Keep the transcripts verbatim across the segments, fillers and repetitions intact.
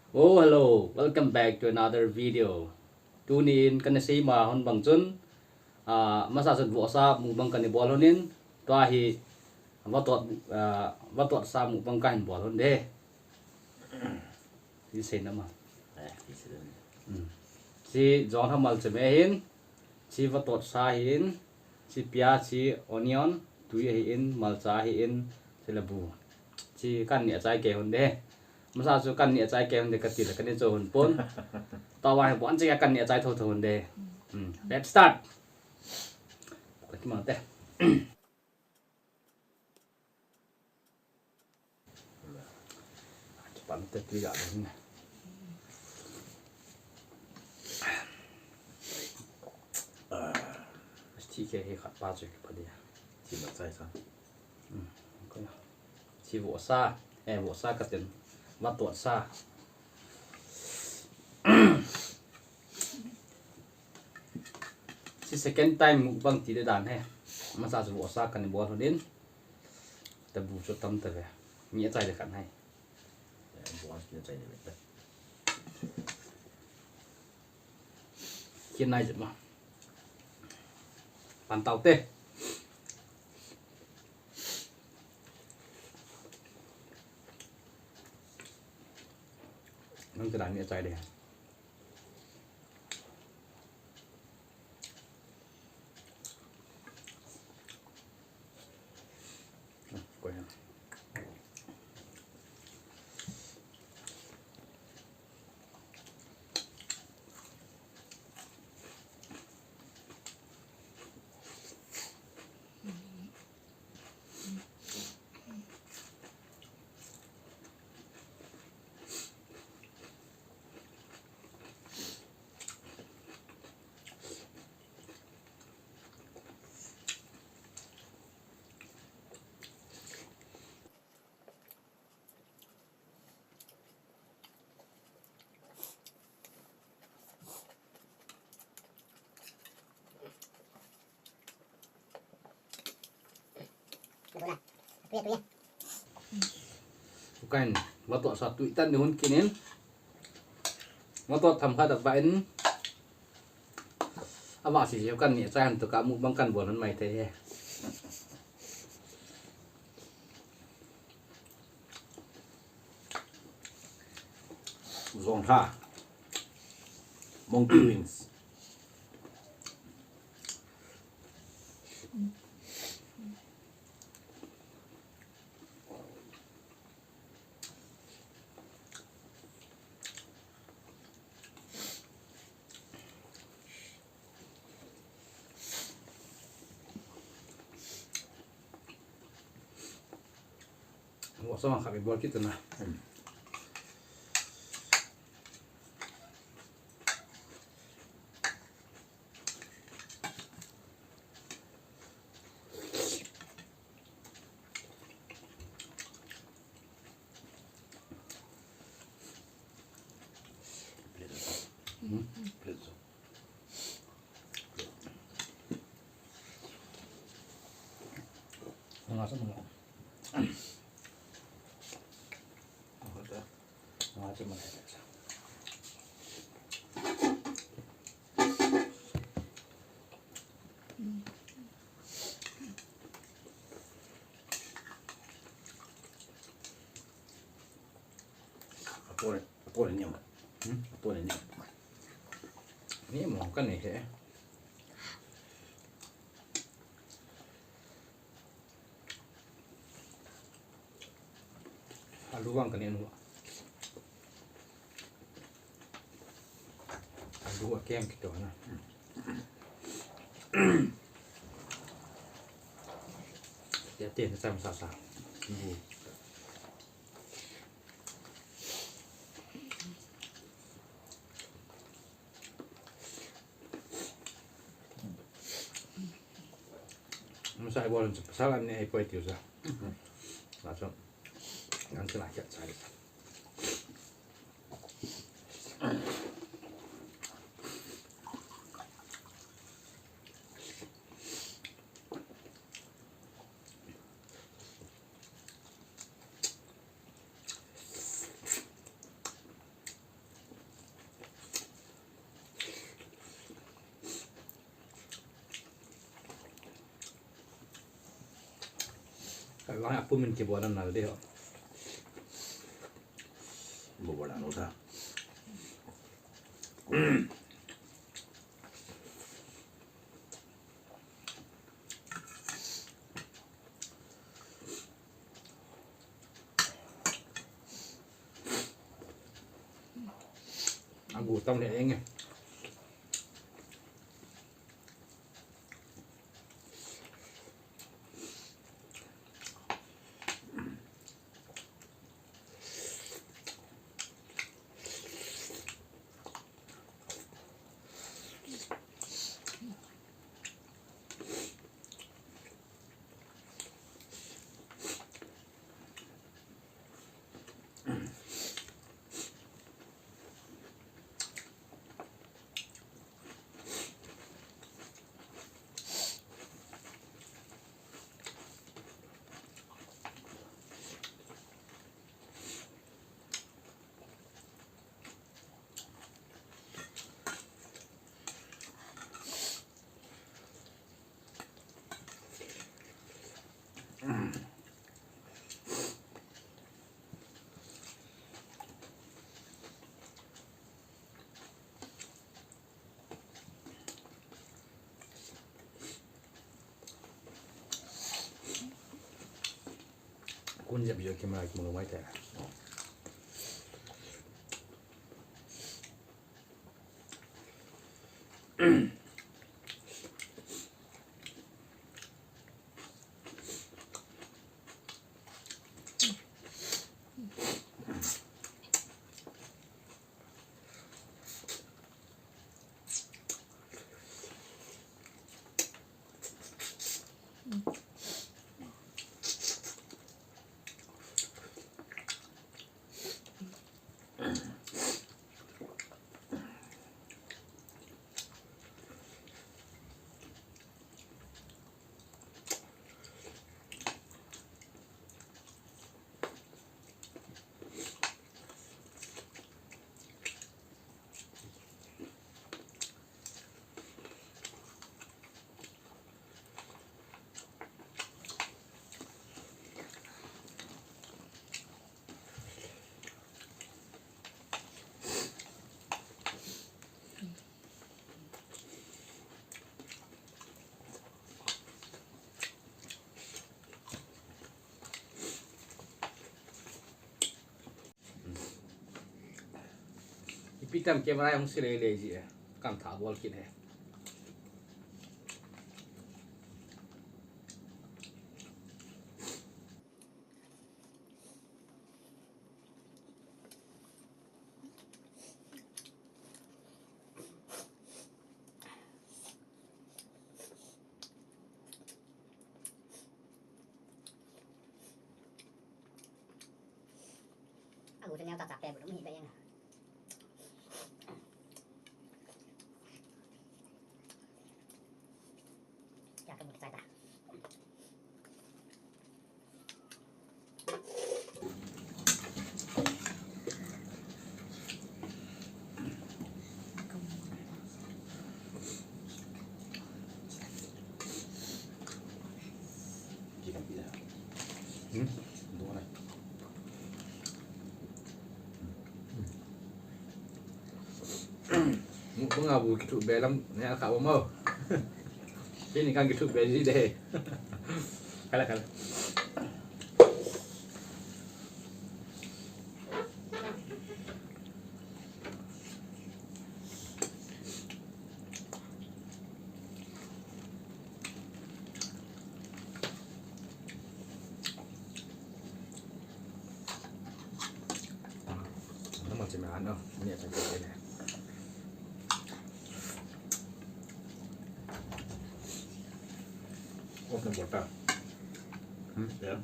Oh, hello. Welcome back to another video. Tunin kana seima hon bang chun, ah, masa chun vohsa mukbang kana bol honin, tua hi vatot, ah, vatot sa mukbang kahin bol hon de. Ti sei nama. Eh, ti sei nama. Hmm. Chi jong hamal chame hin, chi vatot sa hin, chi piaz, chi onion, tui ahin, malcha ahin, chi le bu. Chi kan ni achai ke hon de. Masa chu kan ni achai ke hon de kati le kani cho hon pon. Tawa he bon chi kan ni achai tho tho hon de. Hmm. Let's start. Kati ma te. Pan te tui ga ding. Thi ke hi khat pa chu pa dia. Thi ma chai sa. Hmm, ko na. Thi vohsa, eh, vohsa katin. Vatot sa. Chi second time mukbang ti de dan he. Masa chu vohsa kana bol honin. Tabu chu tam ta ve. Mi achai de kan hai. Kin nai jep ma. Pan tau te. Nang kena ni achai de. Tukan, vatot sa tui tan ni hun kinin. Vatot tham khat a va in. Ava si si kan ni chai han to ka mukbang kan bol han mai te he. Zong tha. Monkey wings. Vohsa mang khat mi bol kit na. Plate. Hmm? Plate so. Nga sa mga. Nga sa mga. Apple, apple ni mo. Hmm? Apple ni mo. Ni mo kan ni he. Alu vang kan ni nu. Alu a kem kito na. Ya te na sam sa sa. Bu. Masa ai bol chu pasal an nei poi tiu sa. Sa chu. An chu la kya chai. Lang a pumin kibol na nal de ho. Bol bol na no ta. Agu tam le enge. Kun jep jo kima kima lo mai te. Ipi tam camera hung se lele ji e. Kan tha bol kit e. Agu chu neo tah tah pe bu lum hi be jeng. Kya ka mu chai ta. Mukbang abu kithuh be lam ne a kha mo. Kini kan kithuh be ji de. Kala kala. Nama cemil ano, ini apa jadi ni? Off na bota. Hmm? Ya.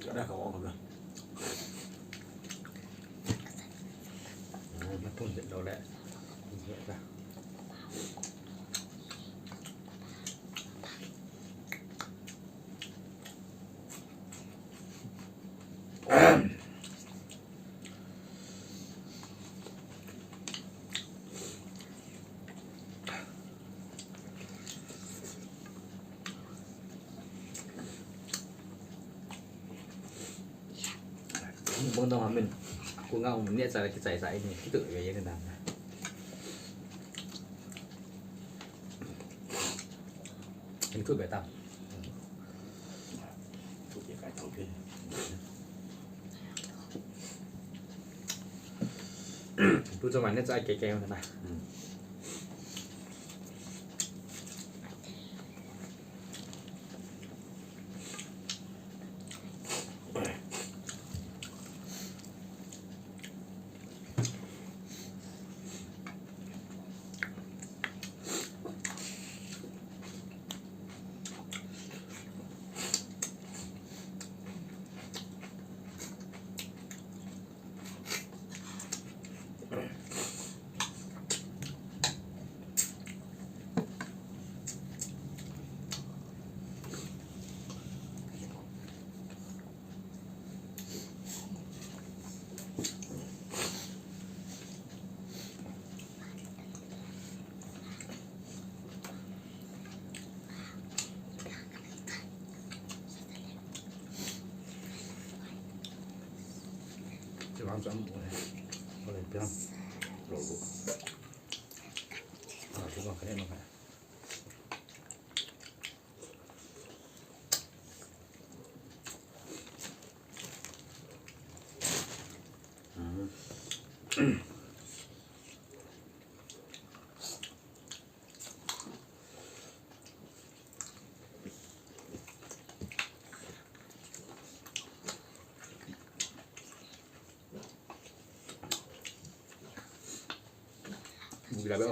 Ka da ka ong ka. Aa, ma tun det lo le. Jet da. Ong dong amin. Ku nga ong ne cha ki chai chai ni ki tu ve ye ni dang. Ni tu ve ta. Tu ve kai tau ke. Tu cha mai ne cha ke ke na. Gila ba?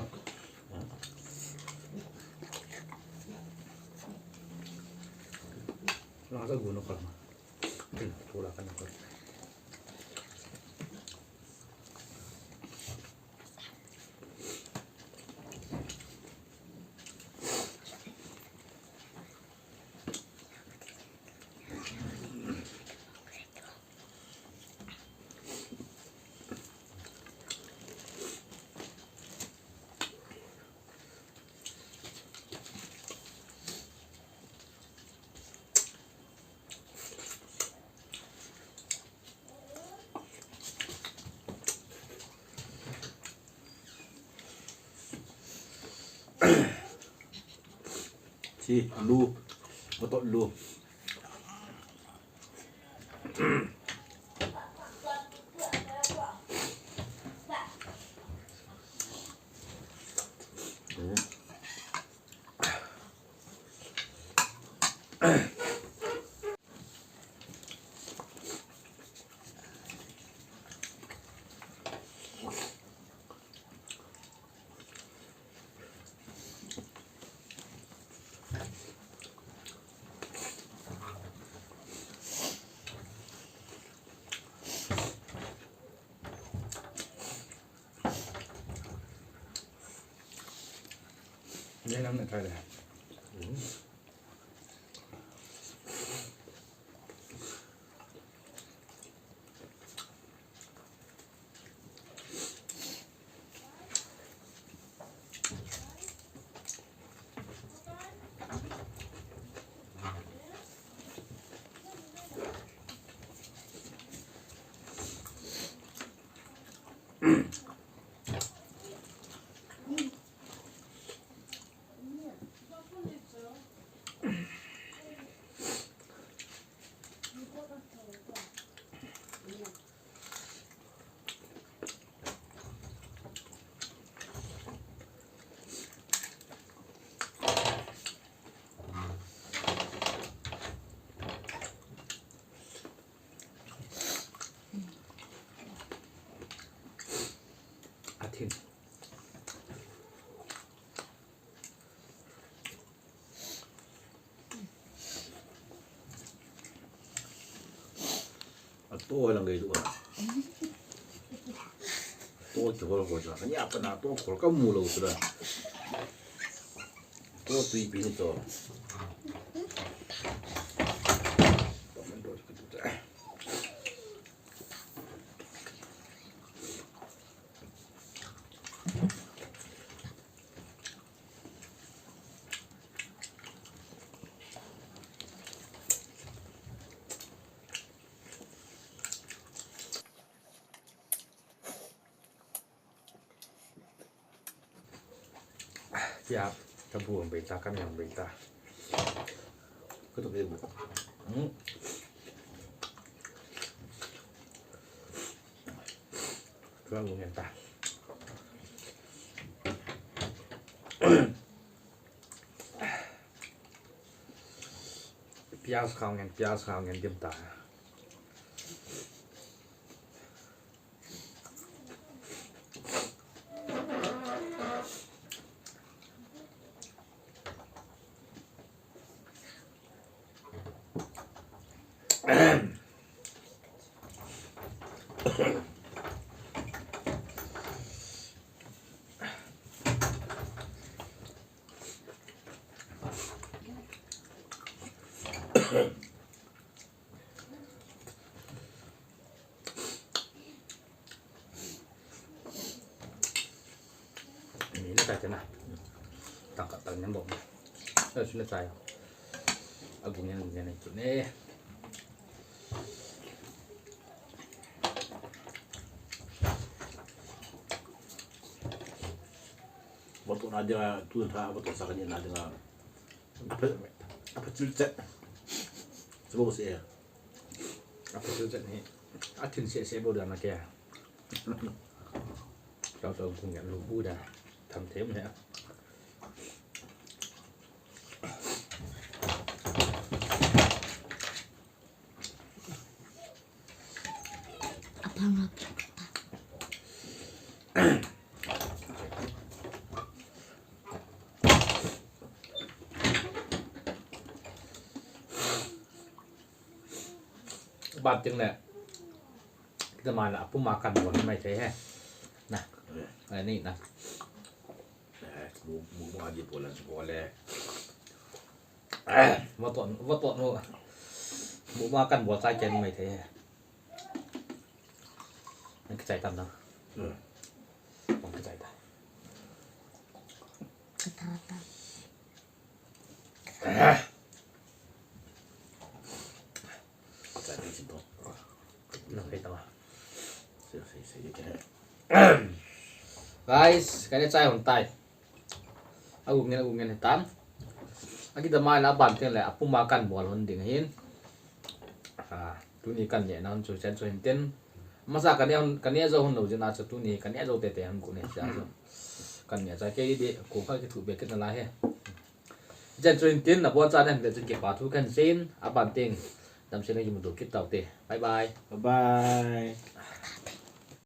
Lang sa guno ka ma. Pula ka na ko. Si, lu, matot lu. Nang na kaya. Athin. Ato lang gei tu. Ato kihol hol sa. Kanya pa na ato khol kamu lou tu da. Ato tui pi ni to. Ya, ka bu ang beita, ka mi ang beita. Ka tu bu. Hmm. Ka bu ngen ta. Pias kau ngen, pias kau ngen dim ta. Ni na ta na. Tang ka tang nem bom. Na su na chai. A gu ne, a gu ne, a gu ne. Vatoh na dinga, tu tha, vatoh sa ka ni na dinga. Apa, apa chil chat. Sebab saya. Apa chil chat ni? Atin se se boda na kya? Kau kau kung ya lu boda. Tham them ya. Ban ting le. Kita mai la, apum a kan bol mai thei he. Na. Ani na. Eh, bu, bu, bu, a di bol, bol le. Vatoh, vatoh nu. Bu ma kan bol chai ken mai thei. Nang kichai tam na. Hmm. Nang kichai tam. Ka tha tam. Kichai tam chin to. Nang kichai tam. Sei, sei, sei, kichai. Guys, ka ne chai hon tai. A gu ngen, a gu ngen hitam. A kidam a la ban teng le, apum a kan bol hon ding hin. A, tuni kan neh na hon chu chen chu hin tin. Masa kan neh hon, kan neh jou hon lou jeh a chu tuni kan neh jou tete hon gu ne cha chu. Kan neh cha kei di, ko kha kithu be kit na la he. Chen chu hin tin, na bon cha na hin be chu kipa thu kan sei in, a ban teng. Damsel a kimu doh kit tau te. Bye bye. Bye bye.